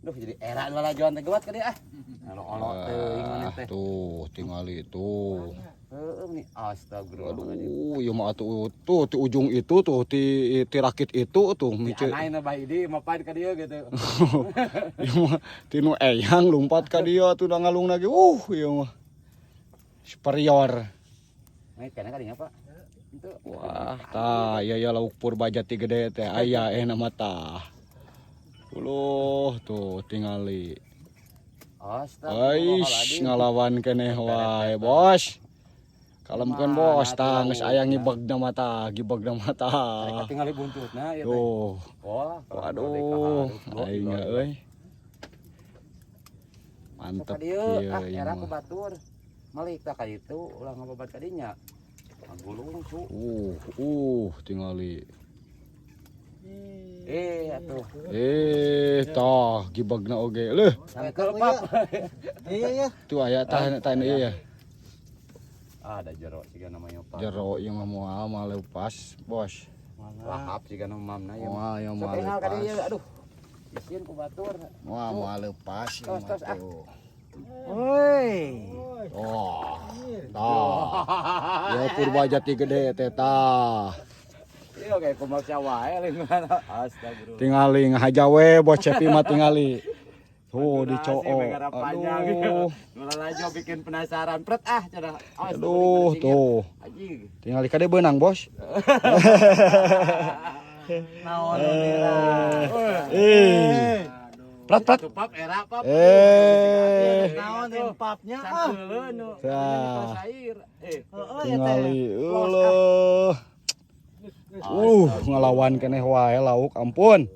Duh, jadi era nu lalajoan teh gewat ka dieu ah. Olo-olo teuing maneh Ah, teh. tuh, tingali tuh. Heueuh nih, astagfirullahaladzim. Aduh, ieu mah atuh tuh di ujung itu tuh ti rakit itu tuh Di mice. anaina bae di mapan ka dieu gitu. Ieu mah tinu eyang lumpat ka dieu atuh da ngalung lagi. Ieu mah superior. Naik kana kadinya, Pak. Itu. Wah, tah ieu ya lauk purba jati gede teh aya nama tah. Uluh, tuh tingali. Astagfirullahaladzim. Aish, ngalawan keneh wae, Bos. Kalemkeun, Bos, tah geus aya ngibegna mah tah, gibegna mah tah. Tinggal buntutna ieu teh. Tuh, Wah, waduh, aing euy. Mantep Ka dieu kieu ah ieu era ku mah. Batur. Malik tah ka ditu ulah ngababat ka dinya. Ngagulung cu. Tingali. Eh, atuh. Eh, tah gibegna oge. Leuh, Sangkel, Pap. Iya. Tuh aya tah tah ieu ya. Ada jero siga namanya, Pak. Jero ieu mah moal mah leupas, Bos. Lahap siga nu mamna ieu. Moal ieu Sok mah engal ka dieu, leupas. aduh. Isieun ku batur. Moal moal leupas ieu Tos, mah tos, ah. tuh. Woi. Oh. Tah. Ya purba jati gede teh tah. Iya kayak kumaksa wae lingkungan. Astagfirullah. Tingali ngahaja we Bos Cepi mah tingali. Tuh dicoo. Aduh. Aduh. Lalajo bikin penasaran. Pret ah cenah. Awas, Aduh, tuh. Anjing. Tingali kade beunang, Bos. Naon nira. Eh. Prat prat. Tuh pap era pap. Eh. Naon empapnya ah. Sangkeuleun nu. Tah. Cair. Eh. Heeh ya teh. Tingali. Eueuh. Ngalawan keneh wae lauk, ampun.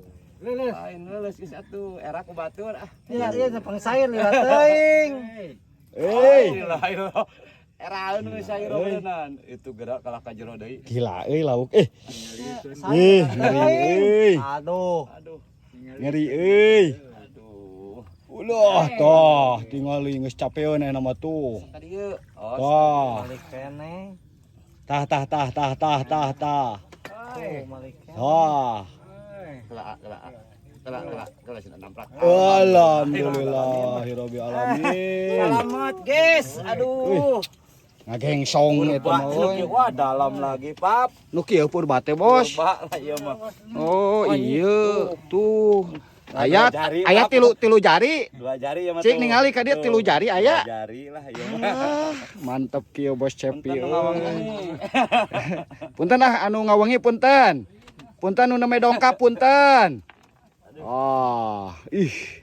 Lain leuleus geus atuh era ku batur ah. Iya, iya pangsair lila teuing. Eh, Lain eraeun nu sair beuneunan. Itu gerak kalah ka jero deui. Gila euy lauk. Eh. Ih, ngeri euy. Aduh. Aduh. Ngeri euy. Aduh. Ulah tah, tingali geus capeun aya mah tuh. Ka dieu. Oh, Tah. Malik keneh. Tah tah tah tah tah tah tah. Tuh malik keneh. Tah. Kelak kelak. Kelak kelak kelak sina namprak. Alhamdulillahirabbil alamin. Selamat, guys. Aduh. Ngagengsong eta mah euy. Wah, dalam lagi, Pap. Nu kieu purba teh, Bos. Purba lah ieu mah. Oh, iya tuh. Aya Dua jari, aya Pap. tilu tilu jari. Dua jari ya mah. Cik tuh. ningali ka dieu Tuh, tilu jari aya. Dua jari lah ieu mah. Ah, mantep kieu Bos Cepi. Punten nu euy. ngawengi. Punten ah anu ngawengi punten. Punten nu nembe dongkap punten. Ah, ih.